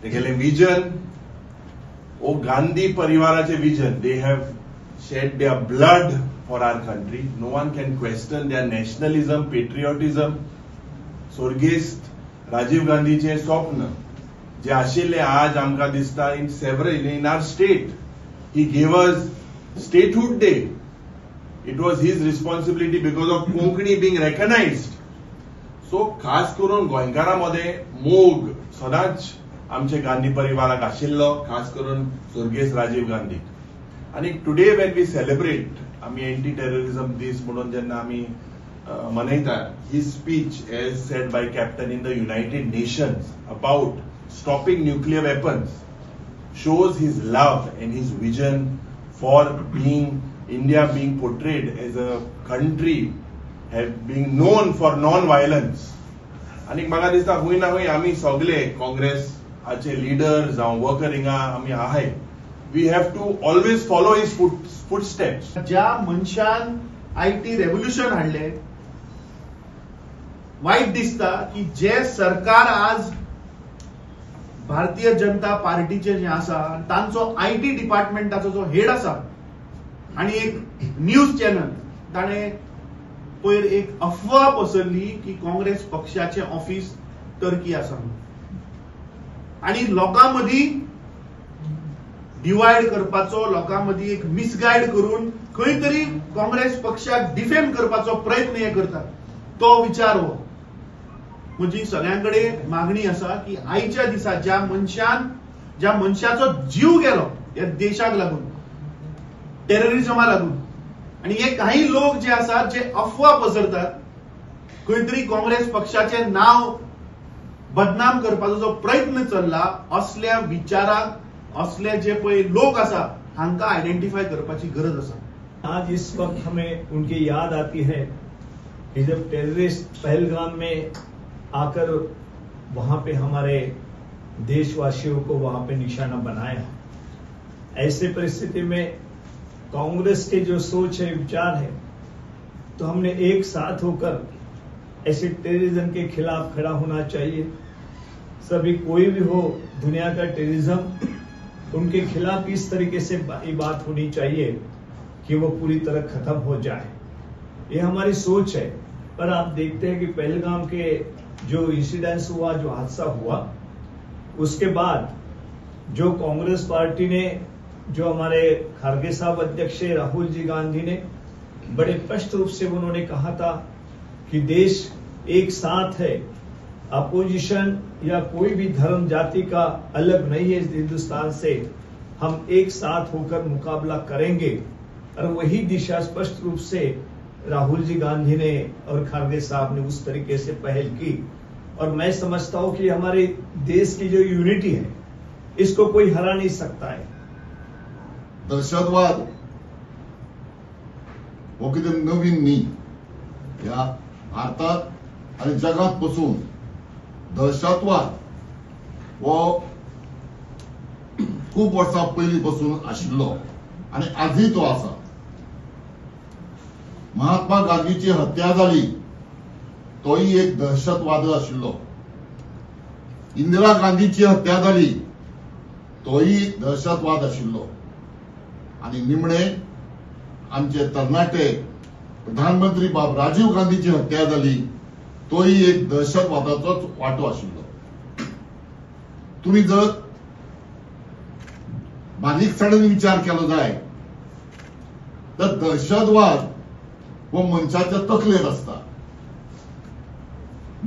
तेगेलें विजन ओ गांधी परिवाराचें vision. They have shed their blood for our country. No one can question their nationalism, patriotism. स्वर्गेस्त राजीव गांधीचें स्वप्न जे आशिल्लें आज आमकां दिसता in several in our state. He gave us statehood day. It was his responsibility because of Konkani being recognised. So खास करून गोंयकारां मदें मोग सदांच आमचे गांधी परिवाराक आशिल्लो, खास करून स्वर्गेस्त राजीव गांधीक. आनी टुडे when we celebrate, आमी एंटी टेररिझम दीस म्हणून जेन्ना आमी मनयतात, his speech as said by captain in the United Nations about stopping nuclear weapons shows his love and his vision for being India being portrayed as a country have being known for non violence. आनी म्हाका दिसता खंय ना खंय आमी सगळे काँग्रेसाचे leader जावं worker हिंगा आमी आहाय, we have to always follow his footsteps. ज्या मनशान IT revolution हाडलें, वायट दिसता की जे सरकार आज भारतीय जनता पार्टीचे जे आसा तांचो IT डिपार्टमेंटाचो जो हेड आसा आनी एक न्यूज चॅनल ताणें पयर एक अफवा पसरली की काँग्रेस पक्षाचें ऑफिस टर्की आसा आनी लोकां मदीं डिवायड करपाचो, लोकां मदीं एक मिसगायड करून खंय तरी काँग्रेस पक्षाक डिफेम करपाचो प्रयत्न हे करतात. तो विचार हो. म्हजी सगळ्यां कडेन मागणी आसा की आयच्या दिसा ज्या मनशाचो जीव गेलो ह्या देशाक लागून, टेररिझमा लागून, आनी हे काही लोक जे आसात जे अफवा पसरतात, खंय तरी काँग्रेस पक्षाचें नांव बदनाम करपाचो जो प्रयत्न चल्ला, असल्या विचाराक असले जे पळय लोक आसा हांकां आयडेंटिफाय करपाची गरज आसा. आज इस वक्त हमें उनकी याद आती है कि जब टेररिस्ट पहलगाम में आकर वहां पे हमारे देशवासियों को वहां पे निशाना बनाया, ऐसे परिस्थिति में कांग्रेस के जो सोच है, विचार है, तो हमने एक साथ होकर ऐसे टेररिज्म के खिलाफ खड़ा होना चाहिए। सभी कोई भी हो दुनिया का टेररिज्म, उनके खिलाफ इस तरीके से ये बात होनी चाहिए कि वो पूरी तरह खत्म हो जाए, ये हमारी सोच है। पर आप देखते हैं कि पहलगाम के जो इंसिडेंस हुआ, जो हादसा हुआ, उसके बाद जो कांग्रेस पार्टी ने, जो हमारे खड़गे साहब अध्यक्ष राहुल जी गांधी ने बड़े स्पष्ट रूप से उन्होंने कहा था कि देश एक साथ है, अपोजिशन या कोई भी धर्म जाति का अलग नहीं है हिंदुस्तान से, हम एक साथ होकर मुकाबला करेंगे। और वही दिशा स्पष्ट रूप से राहुल जी गांधी ने और खड़गे साहब ने उस तरीके से पहल की। और मैं समझता हूं कि हमारे देश की जो यूनिटी है इसको कोई हरा नहीं सकता है। दहशतवाद हो कितें नवीन न्ही, ह्या भारतात आनी जगांत पसून दहशतवाद हो खूब वर्सां पयलीं पसून आशिल्लो आनी आजूय तो आसा. महात्मा गांधीची हत्या जाली तोय एक दहशतवाद आशिल्लो. इंदिरा गांधीची हत्या जाली तोय दहशतवाद आशिल्लो. आनी निमणे आमचे तरणाटे प्रधानमंत्री बाब राजीव गांधीची हत्या जाली तोय एक दहशतवादाचोच वांटो आशिल्लो. तुमी जर बारीकसाणेन विचार केलो जाय तर दहशतवाद हो मनशाच्या तकलेर आसता.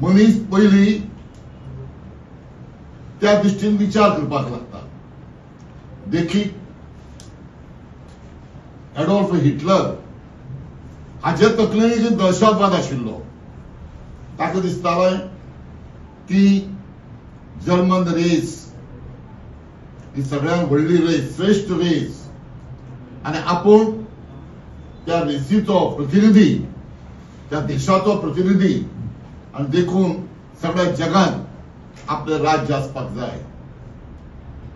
मनीस पयलीं त्या दृश्टीन विचार करपाक लागता. देखीक एडॉल्फ हिटलर हाचे तकलेन एक दहशतवाद आशिल्लो. ताका दिसतालें ती जर्मन रेस ही सगळ्यांत व्हडली रेस, श्रेश्ठ रेस, आनी आपूण त्या रेसीचो प्रतिनिधी, त्या देशाचो प्रतिनिधी, आनी देखून सगळ्या जगांत आपलें राज्य आसपाक जाय.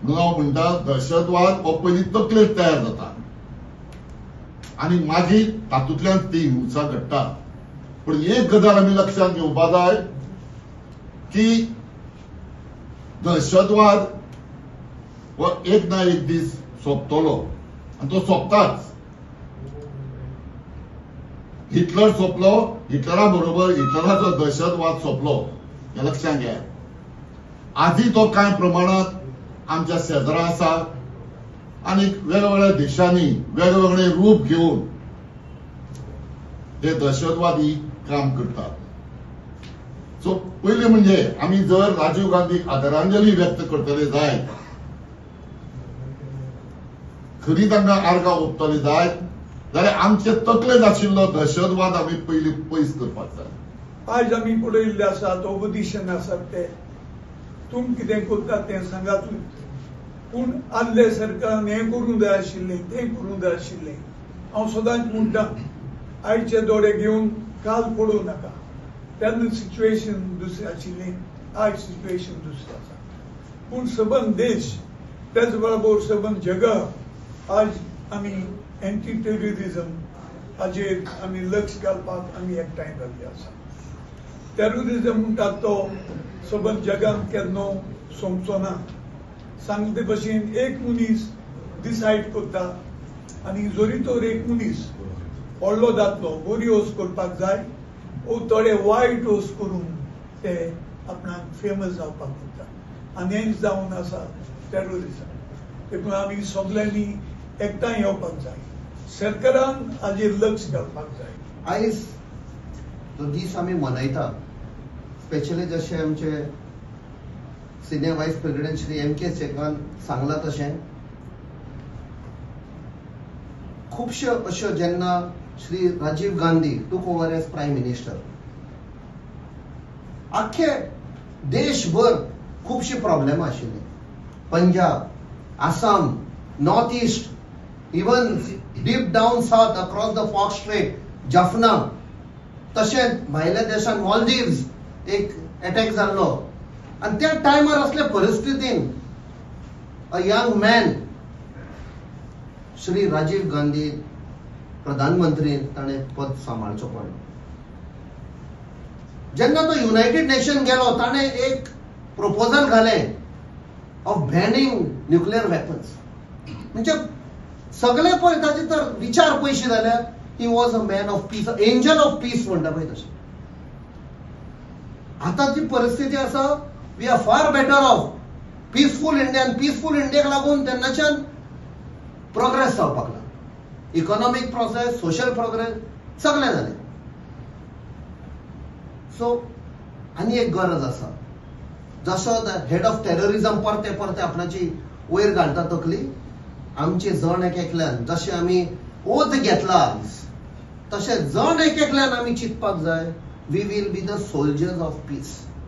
म्हणून हांव म्हणटा दहशतवाद हो पयलीं तकलेर तयार जाता आनी मागीर तातूंतल्यान ती हिंसा घडटा. पूण एक गजाल आमी लक्षांत घेवपा जाय की दहशतवाद हो एक ना एक दीस सोंपतलो आनी तो सोंपताच. हिटलर सोंपलो, हिटलरा बरोबर हिटलराचो दहशतवाद सोंपलो, हें लक्षांत घेयात. आजूय तो कांय प्रमाणांत आमच्या शेजरा आसा आनी वेगवेगळ्या देशांनी वेगवेगळे रूप घेवन हे दहशतवादी काम करतात. सो पयलीं म्हणजे आमी जर राजीव गांधीक आदरांजली व्यक्त करतले जायत, खरी तांकां आर्गां ओंपतले जायत जाल्यार आमचे तकलेंत आशिल्लो दहशतवाद आमी पयलीं पयस करपाक जाय. आयज आमी पळयल्ले आसात ऑपोजिशन आसात ते तुम कितें करतात तें सांगातूच, पूण आदले सरकारान हें करूंक जाय आशिल्लें तें करूंक जाय आशिल्लें. हांव सदांच म्हणटा आयचे दोळे घेवन काल पडूं नाका. तेन्ना सिच्युएशन दुसरें आशिल्लें, आयज सिच्युएशन दुसरें आसा. पूण सबंद देश तेच बरोबर सबंद जग आज आमी एंटी टेररिझम हाजेर आमी लक्ष घालपाक आमी एकठांय जाल्ले आसा. टेररिझम म्हणटात तो सबंद जगान केन्ना सोंपचो ना. सांगते भशेन एक मनीस डिसायड करता आनी जरी तर एक मनीस व्हडलो जातलो बरी वस्त करपाक जाय ओ थोडे वायट वस्त करून ते आपणाक फेमस जावपाक करता आनी हेंच जावन आसा टेररिझम. देखून आमी सगल्यांनी एकठांय येवपाक जाय, सरकारान हाजेर लक्ष घालपाक जाय. आयज जो दीस आमी मनयता, स्पेशली जशें आमचे senior vice president Shri M K सेकान सांगलां तशें खुबश्यो अश्यो जेन्ना Shri Rajiv Gandhi took over as prime minister, आख्खे देशभर खुबशीं प्रॉब्लेमां आशिल्लीं. Punjab, Assam, north east, even deep down south across the Palk Strait, Jaffna, तशेंच भायल्या देशांत मॉलदीव्स एक एटॅक जाल्लो. आनी त्या टायमार असल्या परिस्थितीन a young man Shri Rajiv Gandhi प्रधानमंत्री ताणें पद सांबाळचो पडलो. जेन्ना तो युनायटेड नेशन गेलो ताणें एक प्रपोजल घालें ऑफ बॅनिंग न्युक्लियर वेपन्स. म्हणजे सगळे पळय ताचे तर विचार पयशे जाल्यार he was a man of peace, angel of peace म्हणटा पळय तशें. आतां जी परिस्थिती आसा, we are far better off. Peaceful India आनी पिसफूल इंडियाक लागून तेन्नाच्यान प्रोग्रेस जावपाक लागलो. इकॉनॉमीक प्रोग्रेस, सोशल प्रोग्रेस सगळें जालें. सो आनी एक गरज आसा, जसो हेड ऑफ टेररिझम परते परते आपणाची वयर घालता तकली, आमचे जण एक एकल्यान जशें आमी ओथ घेतला तशें जण एक एकल्यान आमी चिंतपाक जाय, we will be the soldiers of peace.